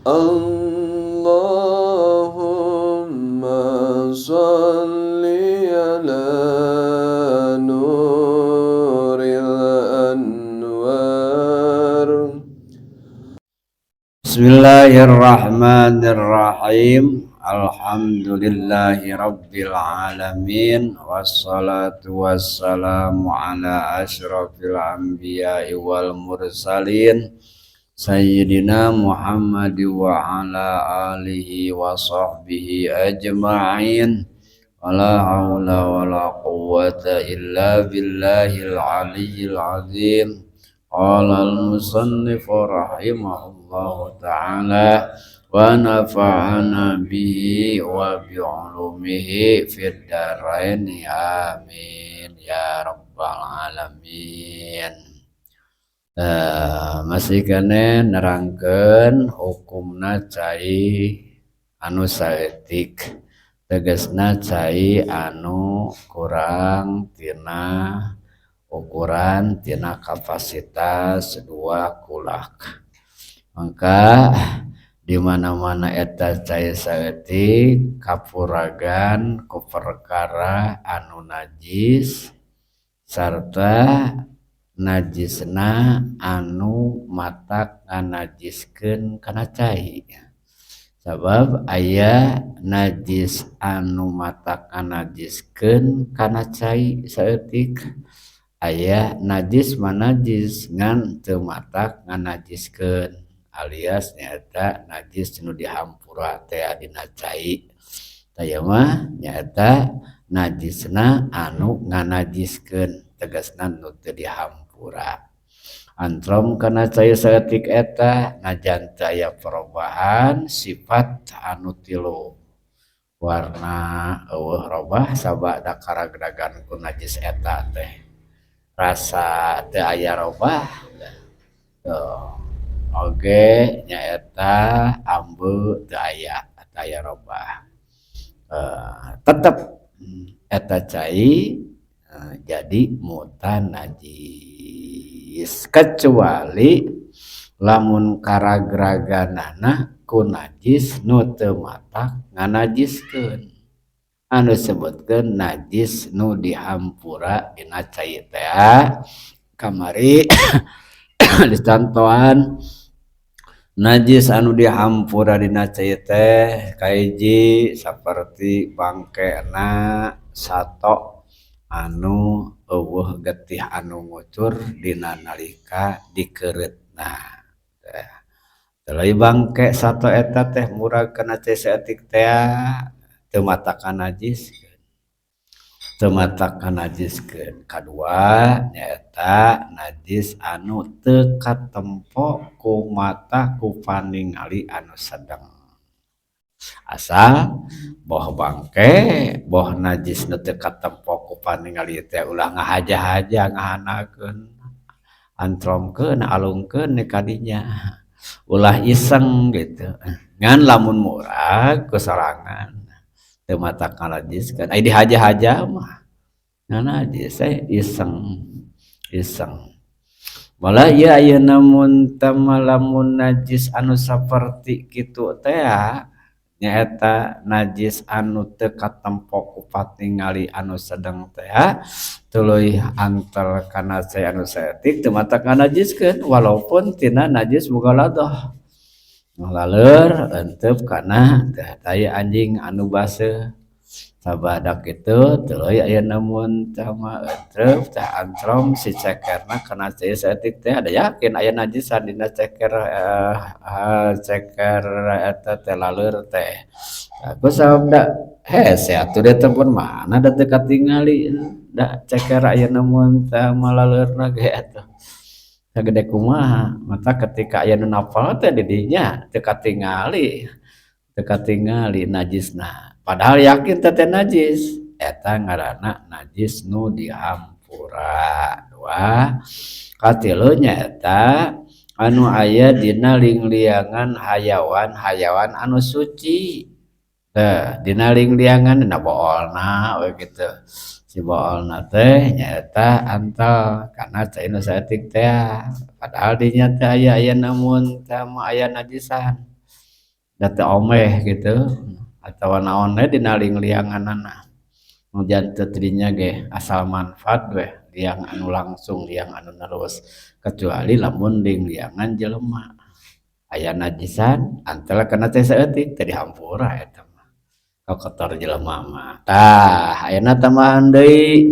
اللهم صل على نور الأنوار. Bismillahirrahmanirrahim. Alhamdulillahi rabbil alamin, wassalatu wassalamu ala asyrafil anbiya'i wal mursalin, sayyidina Muhammad wa ala alihi wa sahbihi ajma'in. Wala haula wala quwwata illa billahil aliyyil azim. Qala al-musannif rahimahullahu ta'ala wa nafa'ana bihi wa bi'ulumihi fid dharain, amin ya rabbal alamin. Masih keneh nerangkeun hukumna cai anu saeutik, tegasna cai anu kurang tina ukuran, tina kapasitas 2 kulak. Maka di mana-mana eta cai saeutik kapuragan ku perkara anu najis sarta najisna anu matak nganajiskeun kana cai, sabab aya najis anu matak nganajiskeun kana cai saeutik, aya najis mah najis ngan teu matak nganajiskeun, alias nyaeta najis nu dihampura teh dina cai. Tah, ieu mah nyaeta najisna anu nganajiskeun, tegasna nu teu dihampura. Antrom kana cai saeutik eta najan teu aya perubahan sifat anu tilu, warna euweuh robah sabada karagragan ku najis eta teh, rasa teu aya robah oge, nyaeta ambeu teu aya robah, tetep eta cai jadi mutanajis, kecuali lamun karagraganana ku najis nu teu matak nganajiskeun, anu disebutkeun najis nu dihampura dina cai teh. Kamari dicontohan najis anu dihampura dina cai teh kahiji saperti bangkena sato anu euweuh getih anu ngucur dina nalika dikeureutna. Tuluy bangke sato eta teh murag kana cai saeutik teh teu matak nganajiskeun, teu matak nganajiskeun. Kadua nyaeta najis anu teu katempo ku mata, ku paningali anu sedeng, asal boh bangke boh najis nu teu katempo ku paningali teh ulah ngahaja-haja, ngahanakeun, antromkeun, alungkeun kadinya, ulah iseng gitu. Ngan lamun murag ku sorangan teu matak nganajiskeun, ai dihaja-haja mah nganajis iseng iseng. Malah ieu ayeuna mun lamun najis anu saperti kitu teh, nyaeta najis anu teu katempo ku patingali anu sedeng teh, tuluy antel kana cai anu saeutik, teu matak nganajiskeun walaupun tina najis mughaladzah, laleur enteup kana tai anjing anu baseuh. Sabada kitu tuluy ayeuna mun tah mah eunteup tah antrom si cekerna kana cai saeutik teh, da yakin aya najisan dina ceker, ceker eta teh, laleur teh. Ku sababna hese atuh da telepon mana da teu katingali da ceker ayeuna mun tah mah laleurna ge atuh sagede kumaha. Mata ketika aya nu napal teh di dinya teu katingali, teu katingali najisna, padahal yakin teh najis. Eta ngaranna najis nu dihampura. Dua, katilu nyaeta anu aya dina lingliangan hayawan-hayawan anu suci. Teh dina lingliangan, dina boolna we kitu, si boolna teh nyaeta antel kana cai nu saeutik teh, padahal dinya teh aya, aya namun teh mah aya najisan. Da teu omeh gitu atawa naon we dina liang-lianganana. Nu janten dinya ge asal manfaat we liang anu langsung, liang anu nerus, kecuali lamun liang-liangan jelema aya najisan antel kana cai saeutik teu dihampura eta mah, kokotor jelema mah. Tah, ayeuna tambahan deui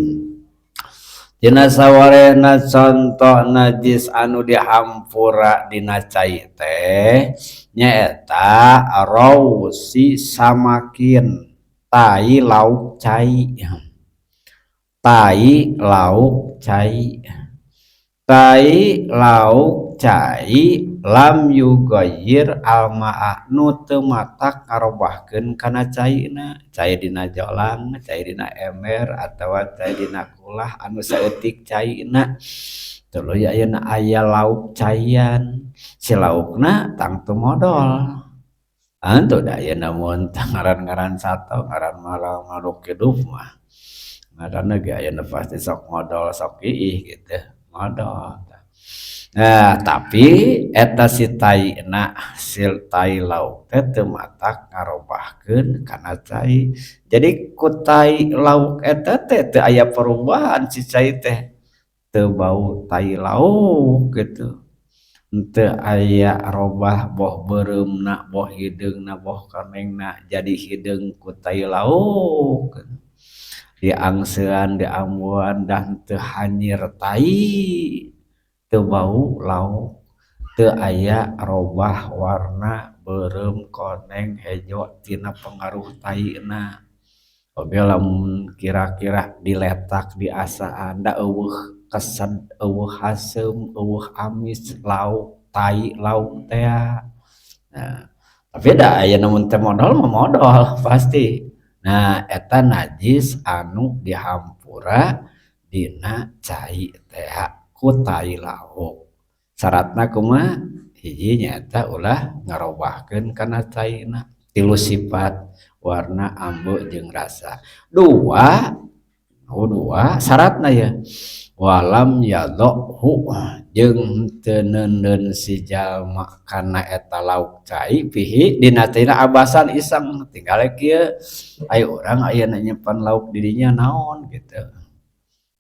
dina sawarehna contoh najis anu dihampura dina cai teh nyaeta rausi samakin, tai lauk cai, tai lauk cai, tai lauk cai lam yugayyir almaa, nu teu matak ngarobahkeun kana caina, cai dina jolang, cai dina ember, atawa cai dina kulah anu saeutik caina. Tuluy ayeuna aya lauk caian, si laukna tangtu modol. Antu da ayeuna mun ngaran-ngaran sato, ngaran makhluk hidup mah ngaranna ge ayeuna pasti sok modol, sok iih gitu, modol. Nah, tapi eta si taina, si tai lauk teh teu matak ngarobahkeun kana cai. Jadi ku tai lauk eta teh teu aya perubahan si cai teh, teu bau tai lauk gitu, teu aya robah boh beureumna, boh hideungna, boh konengna jadi hideung ku tai lauk. Diangsean, diambuan dan teu hanyir tai, teu bau lauk, teu aya robah warna beureum, koneng, hejo tina pengaruh taina. Oge lamun kira-kira diletak diasaan da eueuh kesed, eueuh haseum, eueuh amis lauk tai lauk tea. Nah, tapi da aya mun teu modol mah modol pasti. Nah, eta najis anu dihampura dina cai tea ku tai lauk. Syaratna kumaha? Hiji nyaeta ulah ngarobahkeun kana caina, tilu sifat warna, ambe jeung rasa. Dua, oh dua syaratna ya, walam yadhahu, jeung teu neundeun si jalma kana eta lauk cai fihi dina caina abasan iseng. Tinggal kieu, aya urang ayeuna nyimpen lauk di dinya naon gitu,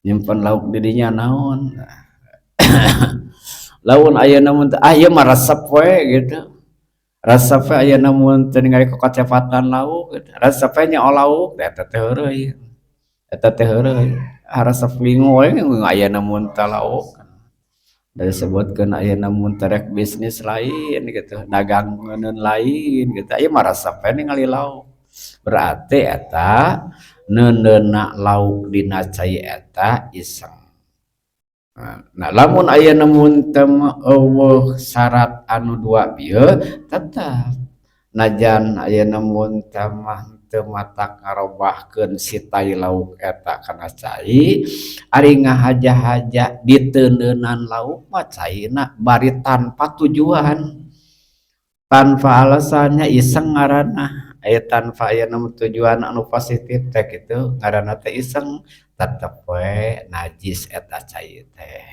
nyimpen lauk di dinya naon. Lamun ayeuna mun ah ieu mah resep we gitu, resep we ayeuna mun teu ningali kokocepatan lauk gitu, resep we nya lauk eta teh heureuy, eta teh heureuy, ah resep lingu we ayeuna mun teu lauk. Disebutkeun ayeuna mun teh rek bisnis lain gitu, dagang ngeunkeun lain gitu, ieu mah resep we ningali lauk. Berarti eta neundeunna lauk dina cai eta iseng. Nah, lamun ayeuna mun teu eueuh syarat anu dua bieu, tetep najan ayeuna mun teh mah teu matak ngarobahkeun si tai lauk eta kana cai, ari ngahaja-haja diteundeunan lauk mah caina bari tanpa tujuan, tanpa alasannya, iseng ngaranna. Aya tanpa aya tujuan anu positif teh kitu ngaranna teh iseng, tetep we najis eta cai teh,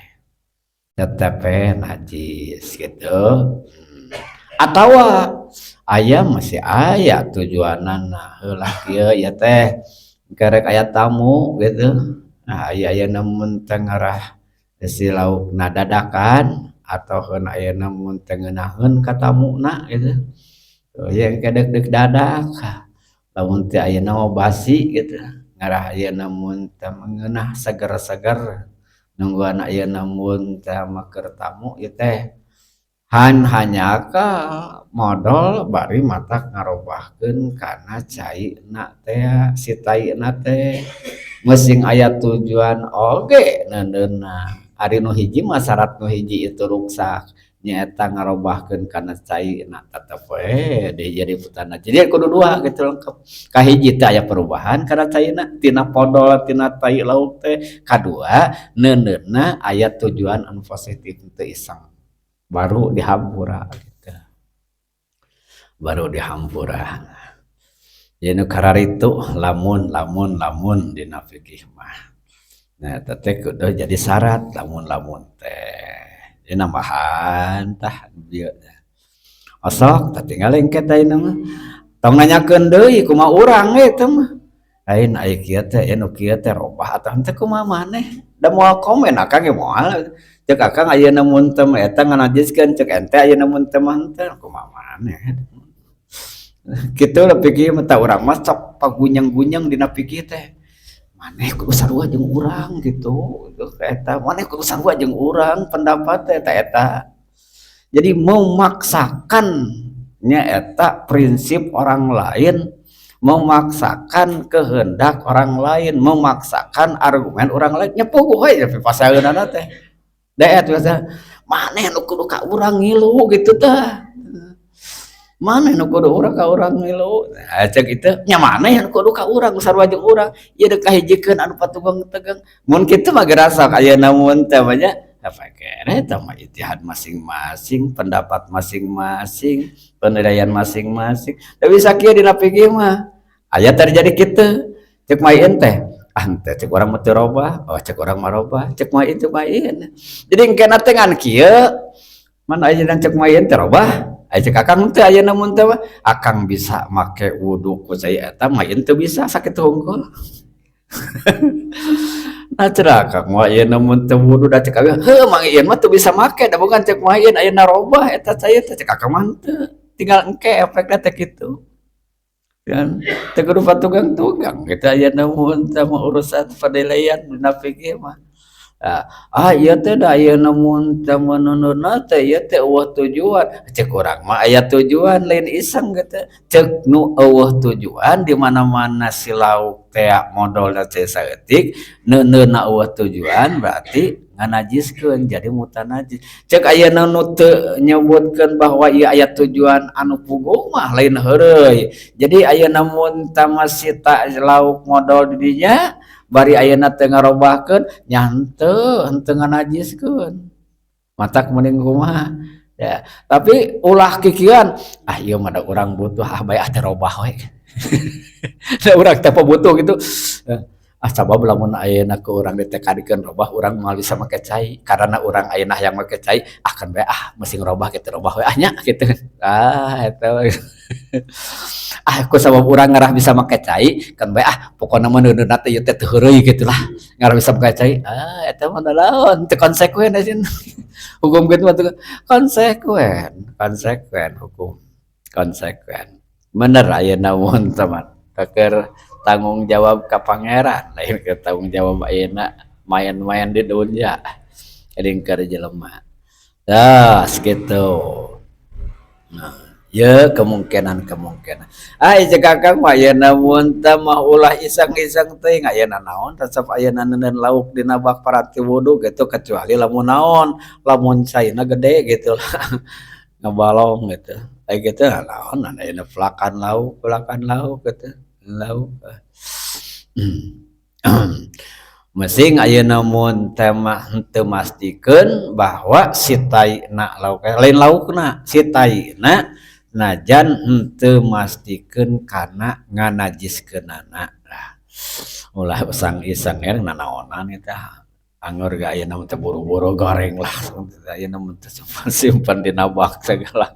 tetep we najis gitu. Atawa aya masih aya tujuanana, heula kieu ieu teh kerek aya tamu gitu. Nah, aya ayeuna mun teh ngarah si laukna dadakan atau keun ayeuna mun teu ngeunaheun ka tamuna gitu, yang kedek dadak, lamun teu ayeuna mah basi gitu, ngarah ayeuna mun teu ngeunah seger-seger nungguan ayeuna mun teh mah keur tamu ieu teh han hanjakal modol bari matak ngarobahkeun kana caina teh si taina teh mesing aya tujuan oge neundeunna. Ari nu hiji mah syarat nu hiji itu ruksak, nyaeta ngarobahkeun kana caina, tetep we jadi putana. Jadi kudu dua gitu lengkap. Kahiji teh aya perubahan kana caina tina podol tina tai lauk teh, kadua neundeunna aya tujuan anu positif teu iseng, baru dihampura gitu, baru dihampura. Jadi nu kararitu lamun lamun lamun dina fikih mah. Nah, eta teh kudu jadi syarat lamun lamun teh. Ini nambahan tah bieu. Osok tah tinggal engke teh ayeuna mah. Tong nanyakeun deui kumaha urang we teh mah. Lain aya kieu teh, aya nu kieu teh robah atau henteu kumaha maneh. Da moal komen akang ge moal. Cek akang ayeuna mun teu mah eta nganajiskeun, cek ente ayeuna mun teu mah henteu kumaha maneh. Kitu lah pikir mah tah urang mah sok pagunyeng-gunyeng dina pikir teh. Maneh kudu sarua jeung urang gitu. Eta maneh kudu sarua jeung urang pendapat teh eta. Jadi memaksakan nya eta prinsip orang lain, memaksakan kehendak orang lain, memaksakan argumen orang lain, nya puguh we pasaeunana teh. Daet biasa maneh nu kudu ka urang ngilu gitu tah. Maneh nu kudu urang ka urang ngilu. Nah, cek itu nya maneh nu kudu ka urang sarua jeung urang. Ieu deuk kahijikeun anu patunggang tegang. Mun kitu mah geura sok ayeuna mun teh mah nya. Apa kere eta mah ijtihad masing-masing, pendapat masing-masing, penilaian masing-masing. Da bisa kieu dina pikir mah. Aya terjadi kitu. Cek main teh, ah teh cek urang mah teu robah, oh cek urang mah robah, cek main cek main. Jadi engkena teh ngan kieu, mana aya cek main teh robah. Aya cek akang teh ayeuna mun teh mah, akang bisa make wudu ku cai eta main teu bisa sakitu hungkul. Nah cenah akang mah ayeuna mun teu wudu da cek akang heuh mang ieu mah teu bisa make da bukan cek main ayeuna robah eta cai teh cek akang mah henteu. Tinggal engke efekna teh kitu. Kan teu kudu patugang-tugang kitu ayeuna mun teh mah urusan penilaian dina fikih mah. Ah ieu teh da ayeuna mun teh meunununa teh ieu teh eueuh tujuan. Cek urang mah aya tujuan lain iseng gitu. Cek nu eueuh tujuan di mana-mana si lauk teh modolna teh saeutik neuneuna eueuh tujuan berarti nganajiskeun jadi mutanajis. Cek ayeuna nu teu nyebutkeun bahwa ieu aya tujuan anu puguh mah lain heureuy. Jadi ayeuna mun tamasita lauk modol di dinya bari ayeuna teu ngarobahkeun nya henteu, henteu nganajiskeun. Matak mending kumaha? Ya, tapi ulah kikieuan, ah ieu mah da urang butuh ah bae ah teh robah we. Da urang teh butuh gitu. Ah sabab lamun ayeuna ku urang ditekadikeun robah urang moal bisa make cai karena urang ayeuna hayang make cai ah kan bae ah mesti ngerobah kitu robah we ah nya kitu. Ah eta we. Ah ku sabab urang ngarah bisa make cai kan bae ah pokona mah neuneuna teh ieu teh teu heureuy kitu lah. Ngarah bisa make cai ah eta mah naon teu konsekuen asin. Hukum kitu mah konsekuen, konsekuen hukum. Konsekuen. Bener ayeuna mun teman. Keur tanggung jawab ka pangeran lain ke tanggung jawab ayeuna main-main di dunia jadi keur jelema. Dah segitu. Nah, ya kemungkinan-kemungkinan. Ah cek akang mah ayeuna mun teh mah ulah iseng-iseng teuing ayeuna naon resep ayeuna neuneun lauk dina bak paranti wudu gitu kecuali lamun naon lamun caina gede gitu lah. Ngebalong gitu. Kayak gitu naon ayeuna pelakan lauk gitu. Lauk. Mesing ayeuna mun teh mah henteu mastikeun bahwa si taina lauk lain laukna si taina najan henteu mastikeun kana nganajiskeunana. Lah ulah usang-iseng er nanaonan eta angeur ge ayeuna mah teh buru-buru goreng lah ayeuna mah teh simpan dina bak segala.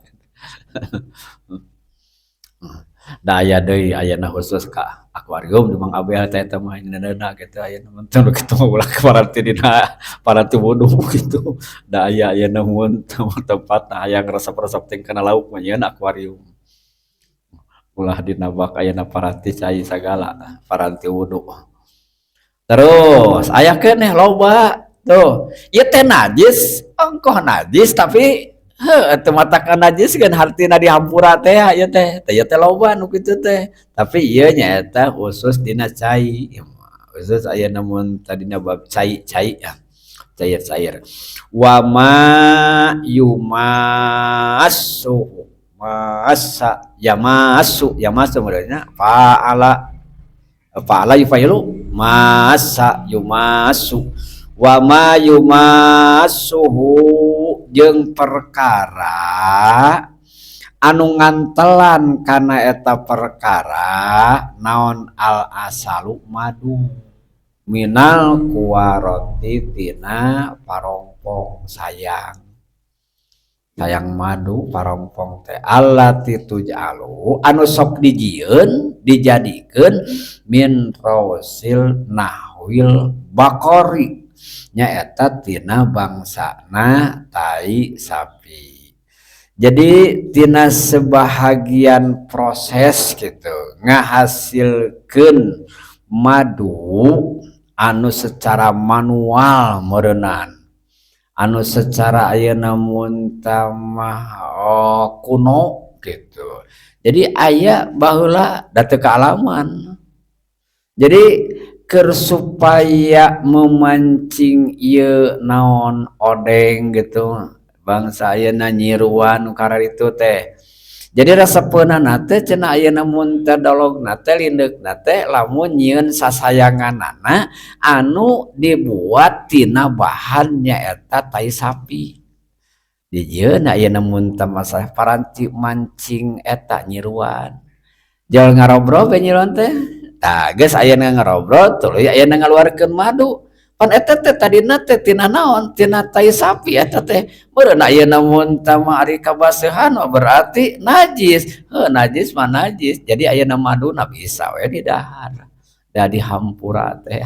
Da aya deui ayeuna khusus ka akuarium di Mang Abel teh eta mah neuneuna kitu ayeuna mah teu kitu mah ulah paranti dina paranti wudu kitu. Da aya ayeuna mun tempatna hayang resep-resep teh kana lauk mah nyieun akuarium. Ulah dina bak ayeuna paranti cai sagala paranti wudu. Terus aya keneh loba tuh ieu teh najis ongkoh najis tapi heuh teu matak najis kan hartina dihampura teh ieu teh teh ieu teh loba nu kitu teh tapi ieu nyaeta khusus dina cai khusus ayeuna mun tadina bab cai-cai ya cair-cair wa ma yumassu massa yamassu yamassu maksudnya fa'ala fa'ala yufailu massa yumassu wa ma yumassuhu jeung perkara anu ngantelan kana eta perkara naon al asalu madu minal kuwaroti tina parongpong sayang. Sayang madu parongpong teh allati tuj'alu anu sok dijieun, dijadikeun min rausil nahwil baqari, nyaeta tina bangsana tai sapi. Jadi tina sebahagian proses gitu ngahasilkeun madu anu secara manual meureunan, anu secara ayeuna muntamah, oh, kuno gitu. Jadi aya baheula da teu kaalaman. Jadi keur supaya memancing ieu naon, odeng gitu, bangsa ayeuna nyiruan nu kararitu teh. Jadi resepeunana teh cenah ayeuna mun teh dologna teh, lindeukna teh, lamun nyieun sasayanganana anu dibuat tina bahan nyaeta tai sapi. Dijieun ayeuna mun teh masalah paranti mancing eta nyiruan. Jol ngarobrol we nyiruan teh. Tah, geus ayeuna ngarobrol tuluy ayeuna ngaluarkeun madu. Pan eta teh tadina teh tina naon? Tina tai sapi eta teh. Meureun ayeuna mun teh mah ari kabaseuhan mah berarti najis. Heuh, najis mah najis. Jadi ayeuna maduna bisa we didahar. Da dihampura teh.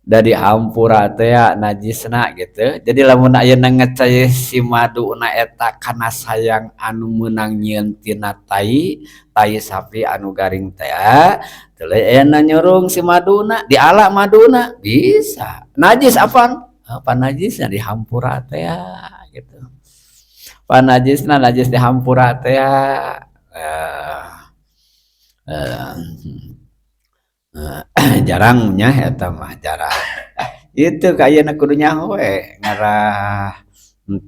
Da dihampura teh najisna gitu. Jadi lamun ayeuna ngecai si maduna eta kana sayang anu meunang nyieun tina tai, tai sapi anu garing teh, tuluy ayeuna nyurung si maduna, diala maduna bisa. Najis apaan? Apa najisna dihampura teh gitu. Pan najisna najis dihampura teh. Jarangnya eta mah, jarang. Itu kayakna kudu nyaho we ngarah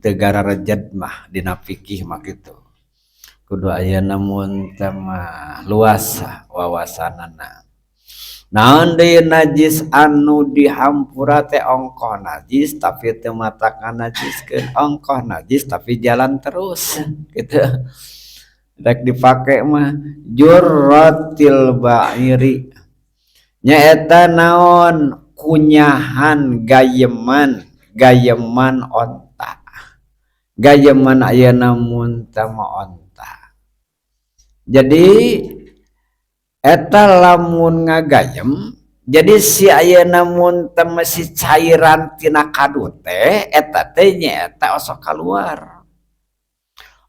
teu gararejed mah dina fikih mah kitu. Kudu ayeuna mun teh mah luas wawasanana. Naon deui najis anu dihampura teh? Ongkoh najis tapi teu matakan najiskeun, ongkoh najis tapi jalan terus gitu. Rek dipake mah jurratil ba'iri, nyaeta naon, kunyahan gayeman, gayeman onta, gayeman ayeuna mun teh mah onta. Jadi eta lamun ngagayem, jadi si ayeuna mun teh si cairan tina kadut teh eta teh nyaeta osok kaluar.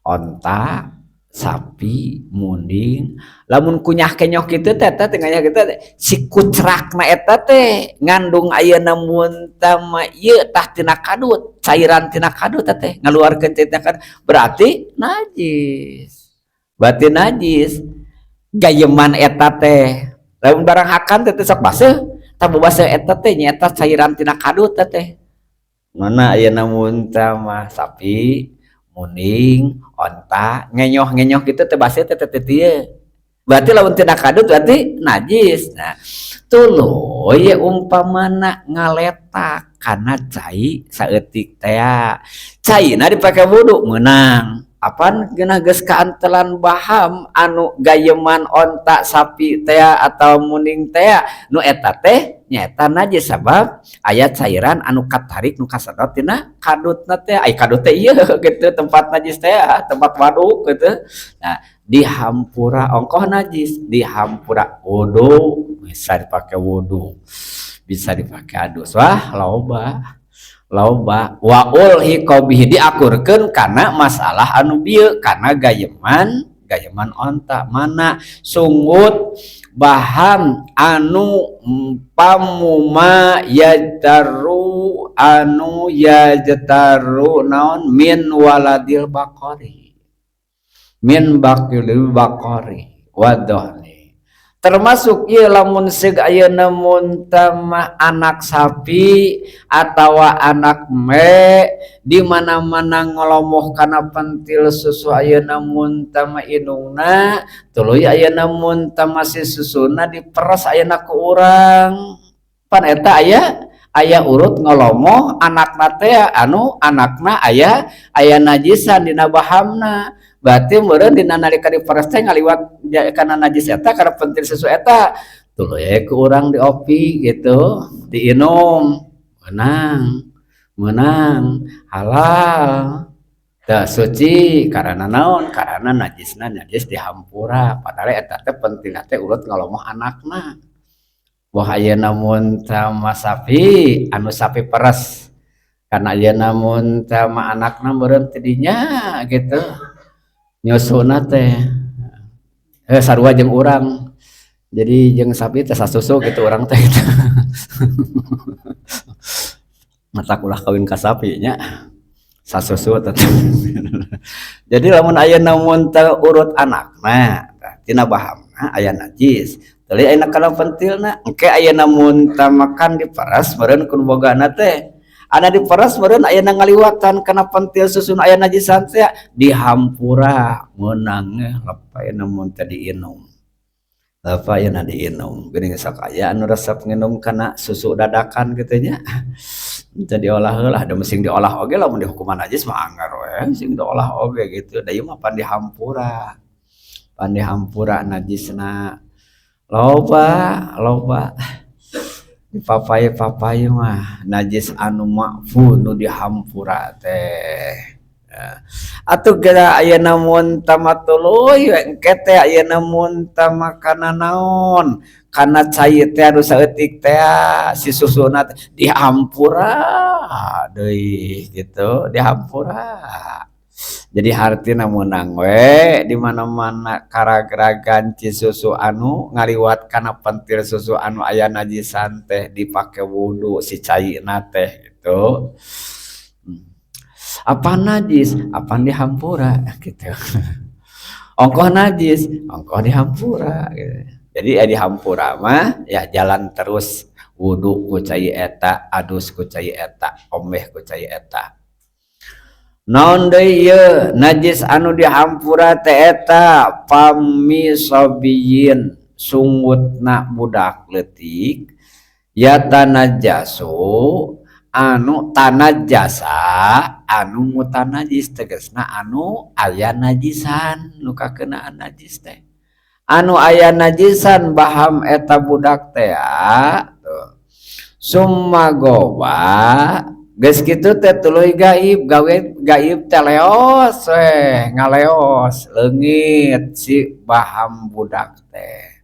Onta, sapi, munding, lamun kunyah kenyoh kitu teh, eta teh nganyah kitu teh si kucrakna eta teh ngandung ayeuna mun teh mah ieu tah tina kadut, cairan tina kadut teh ngaluarkeun tina kadut, berarti najis. Berarti najis gayeman eta teh. Lamun barang hakan teh sok baseuh, tah baseuh eta teh nyaeta cairan tina kadut teh. Mana ayeuna mun teh mah sapi, munding, onta, ngenyoh-ngenyoh gitu teh baseuh teh teh teh. Berarti lamun tina kadut berarti najis. Nah, tuluy umpamana ngaletak kana cai saeutik teh. Caina dipake wudu meunang. Apan geunah geus kaantelan baham anu gayeman onta, sapi teh atau munding teh, nu eta teh nyaeta najis sabab aya cairan anu katarik, nu kasedot tina kadutna teh. Ai kadut teh ieu gitu, tempat najis teh, tempat waduk gitu. Nah, dihampura ongkoh najis, dihampura wudu bisa dipake wudu, bisa dipake adus. Wah, loba loba. Wa ulhiqa bihi, diakurkeun kana masalah anu bieu, kana gayeman, gayeman onta. Mana sungut baham anu pamuma yajtaru, anu yajtaru naon, min waladil baqari, min baqil baqari wadohni, termasuk ieu lamun seug ayeuna mun mah anak sapi atawa anak me di mana-mana ngolomoh kana pentil susu ayeuna mun mah indungna, tuluy ayeuna mun mah si susuna diperes ayeuna ku urang, pan eta aya aya urut ngolomoh anakna teh, anu anakna aya aya najisan dina bahamna. Berarti meureun dina nalika diperes teh ngaliwat kana najis eta, kana pentil susu eta, tuluy ku urang diopi gitu, diinum, meunang, meunang, halal. Teu suci karena naon? Karena najisna najis dihampura, padahal eta teh pentilna teh ulut ngalomoh anakna. Boh ayeuna mun mah sapi anu sapi peres, karena ayeuna mun mah anakna meureun ti dinya gitu nyusuna teh sarua jeung urang. Jadi jeung sapi teh sasusu gitu urang teh gitu. Matak ulah kawin ka sapi nya, sasusu tetep. Jadi lamun ayeuna mun teu urut anakna, tina bahamna aya najis. Teuing ayeuna kana pentilna, engke ayeuna mun teu makan diperes meureun ku nu bogana teh. Ana diperes meureun ayeuna ngaliwatan kana pentil susuna aya najisan teh dihampura meunang lepa ayeuna mun teu diinum. Lepa ayeuna diinum, geuning sok aya anu resep nginum kana susu dadakan kitu nya. Teu diolah heula, da sing diolah oge lamun dihukuman najis mah anggar we sing diolah oge gitu. Da ieu mah pan dihampura. Pan dihampura najisna. Loba loba dipapay-papay mah najis anu ma'fu nu dihampura teh. Atuh geura ayeuna mun tamatuluy we engke teh ayeuna mun kana naon, kana cai teh anu saeutik teh si susuna teh dihampura deui gitu, dihampura. Jadi hartina meunang we di mana-mana karagragan ci susu anu ngaliwat kana pentil susu anu aya najisan teh dipake wudu si caina teh gitu. Apa najis? Apan dihampura gitu. Ongkoh najis, ongkoh dihampura gitu. Jadi ya dihampura mah ya jalan terus wudu ku cai eta, adus ku cai eta, ombeh ku cai eta. Naon deui ieu najis anu dihampura teh eta fami sabiyin sungutna budak leutik yatanajasu anu tanajasa anu mutanajis, tegasna anu aya najisan nu kakeunaan najis teh anu aya najisan baham eta budak teh tuh. Summa goba geus kitu teh tuluy gaib, gawe gaib teh leos we ngaleos leungit si baham budak teh.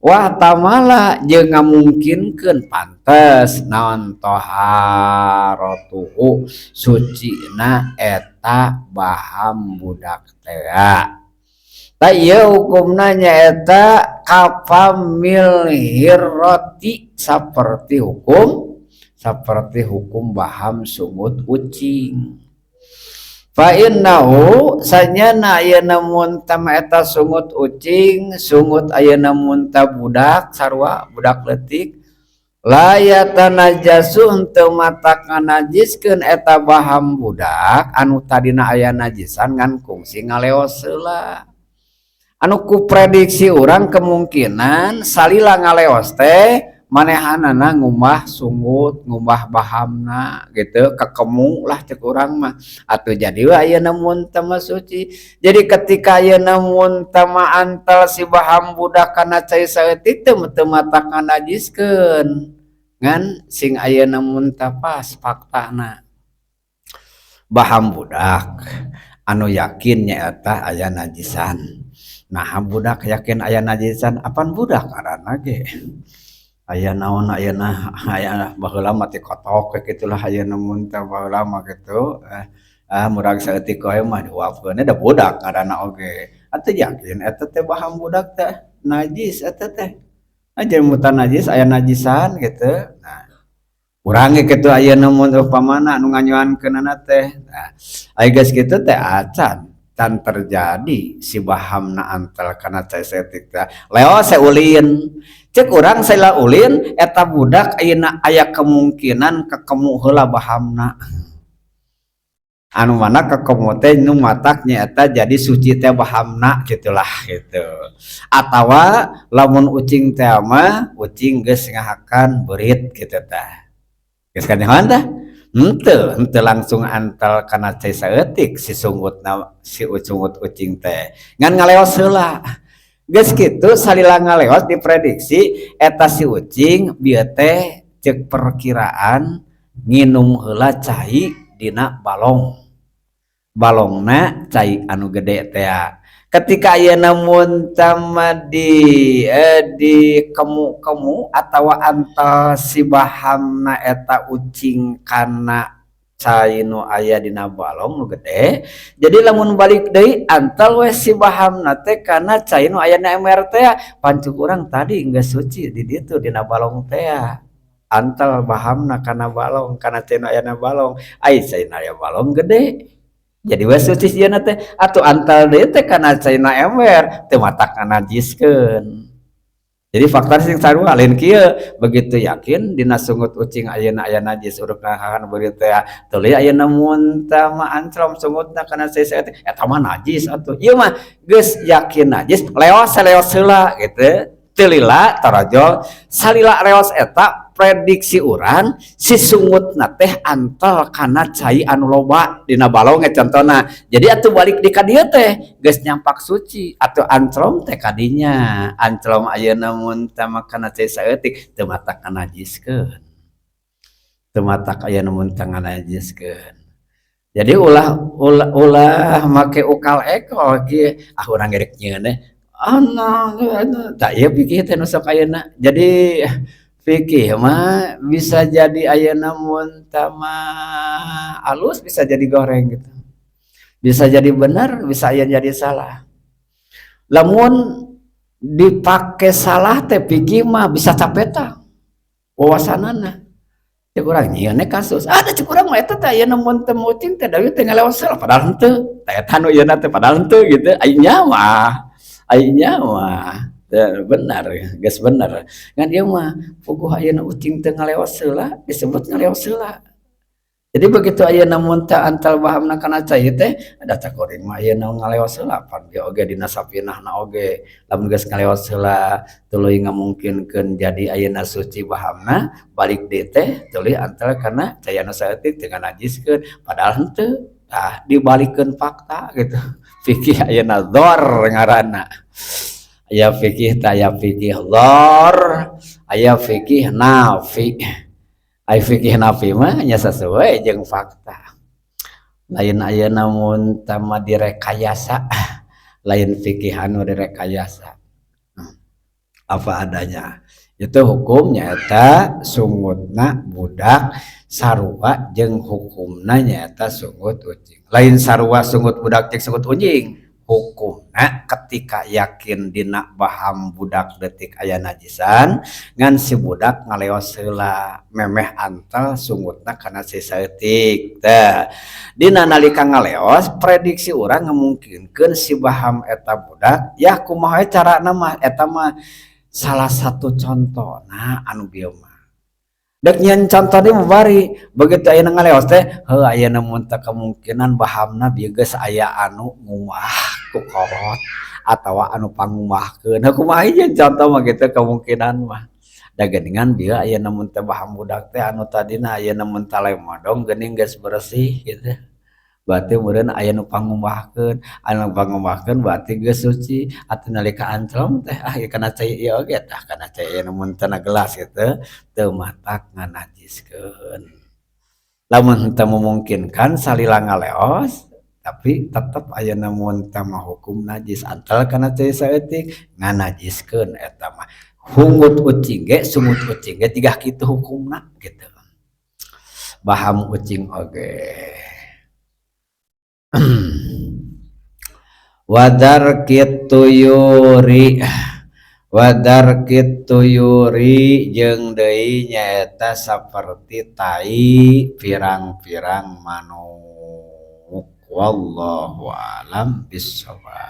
Wah tamala jeung ngamungkinkeun pantes naon toharatuhu sucina eta baham budak teh. Tah ieu hukumna nyaeta kafamil hirrati seperti hukum baham sungut ucing. Fa innahu sanyana ayeuna mun eta sungut ucing, sungut ayeuna mun budak sarua budak leutik la yatanajasu henteu matak nganajiskeun eta baham budak anu tadina aya najisan ngan kungsi ngaleos heula. Anu ku prediksi urang kemungkinan salila ngaleos teh manehanana ngumbah sungut, ngumbah bahamna gitu, kekemu lah cek urang mah. Atuh jadi we ayeuna mun teu mah suci. Jadi ketika ayeuna mun teu mah antel si baham budak kana cai saeutik teh teu matak nganajiskeun. Ngan sing ayeuna mun teu pas faktana. Baham budak anu yakin nyaeta aya najisan. Nah budak yakin aya najisan, apan budak ngaranna ge. Aya naon ayeuna aya baheula mah ti kotok we kitulah ayeuna mun teh baheula mah kitu murag saeutik wae mah dihuapkeun da budak ngaranna oge. Atuh yakin eta teh baham budak teh najis eta teh. Aja mutan najis aya najisan gitu. Nah urang ge kitu ayeuna mun upamana anu nganyuankeunana teh. Nah aya geus kitu teh acan can terjadi si bahamna antel kana cai saeutik teh. Leos ulin. Cek urang salila ulin eta budak ayeuna aya kemungkinan kekemu heula bahamna. Anu mana kekemu teh nu matak nyaeta jadi suci teh bahamna gitulah gitu. Atawa lamun ucing teh mah ucing geus ngahakan beurit kitu tah. Geus kanyahoan tah? Henteu, henteu langsung antel kana cai saeutik si sungutna si sungut ucing teh. Ngan ngaleos heula. Geus kitu salila ngaleos diprediksi eta si ucing bieu teh cek perkiraan nginum heula cai dina balong. Balongna cai anu gede teh. Ketika ayeuna muntah di kemu-kemu atawa antal si bahamna eta ucing kana cai nu aya dina balong nu gede, jadi lamun balik deui antal we si bahamna teh kana cai nu aya na ember teh. Pancuk urang tadi geus suci di ditu dina balong teh, antal bahamna kana balong, kana cai nu aya na balong. Ai cai nu aya balong gede, jadi we suci sieuna teh. Atuh antal deui teh kana caina ember, teu matak nganajiskeun. Jadi fakta sing sarua, lain kieu. Begitu yakin dina sungut ucing ayeuna aya najis, uruk ngahakan beurit teh, tuluy ayeuna muntah mah anclom sungutna kana cai saeutik, eta mah najis. Atuh ieu mah geus yakin najis, leos leos heula gitu, teu lila tarojol salila reos eta. Prediksi urang si sungutna teh antal kana cai anu loba dina balong contona. Jadi atuh balik di ka dieu teh geus nyampak suci. Atuh anclom teh kadinya, anclom ayeuna muntah mah kana cai saeutik, teu matak nganajiskeun, teu matak ayeuna muntah nganajiskeun. Jadi ulah ulah ulah make ukal ekol kieu, "Ah, urang rek nyieun teh tak." Ieu fikih teh nu sok ayeuna. Jadi fikih mah bisa jadi ayeuna muntah mah alus, bisa jadi goreng gitu, bisa jadi benar, bisa aya jadi salah. Lamun dipake salah teh fikih mah bisa capeta wawasanana. Cek urang nyieun kasus ada, cek urang mah eta teh ayeuna mun teu ucing teh deui teh ngaleos salah, padahal henteu. Tah eta nu ieu teh padahal henteu gitu. Ai mah, ai mah benar, geus bener. Ngan ieu mah puguh ayeuna ucing teu ngaleos heula, disebut ngaleos heula. Jadi begitu ayeuna muntah antal bahamna kana cai teh, da cek kuring mah ayeuna ngaleos heula pan ge oge dina sapinahna oge. Lamun geus ngaleos heula tuluy ngamungkinkeun jadi ayeuna suci bahamna, balik deui teh tuluy antal kana cai anu saeutik, teu nganajiskeun, padahal henteu. Tah, dibalikeun fakta gitu. Fikih ayeuna dzor ngaranna. Aya fikih teh, aya fikih dzor, aya fikih nafi. Ai fikih nafi mah nya sesuai jeung fakta, lain ayeuna muntah mah direkayasa, lain fikih anu direkayasa, apa adanya. Itu hukum nyaeta sungutna budak sarua jeung hukumna nyaeta sungut ucing. Lain sarua sungut budak jeung sungut ucing, hukumna ketika yakin dina baham budak detik aya najisan, ngan si budak ngaleos heula memeh antal sungutna kana si saeutik teh. Dina nalika ngaleos, prediksi urang ngamungkinkeun si baham eta budak ya kumaha carana mah. Eta mah salah satu contohna anu bieu mah. Dek nyieun contoh deui bari begitu ayeuna ngaleos teh, heuh, ayeuna mun teu kemungkinan bahamna bieu geus aya anu ngumbah ku kolot atawa anu pangumbahkeun. Heuh, kumaha ieu contoh mah gitu kemungkinan mah. Da geuningan bieu ayeuna mun teh baham budak teh anu tadina ayeuna mun talemodong geuning geus bersih gitu. Berarti meureun aya nu pangumbahkeun, anu pangumbahkeun berarti geus suci. Atuh nalika anclom teh, ah, kana cai ieu oge tah, kana cai ayeuna mun teu gelas gitu, teu matak nganajiskeun. Lamun teu memungkinkan salila ngaleos, tapi tetep ayeuna mun teh mah hukum najis antal kana cai saeutik, nganajiskeun eta mah. Hungut ucing ge, sungut ucing ge jiga kitu hukumna gitu. Baham ucing oge. Wadarkit tuyuri, wadarkit tuyuri jeung deui nyaeta saperti tai pirang-pirang manuk. Wallahu alam bissawab.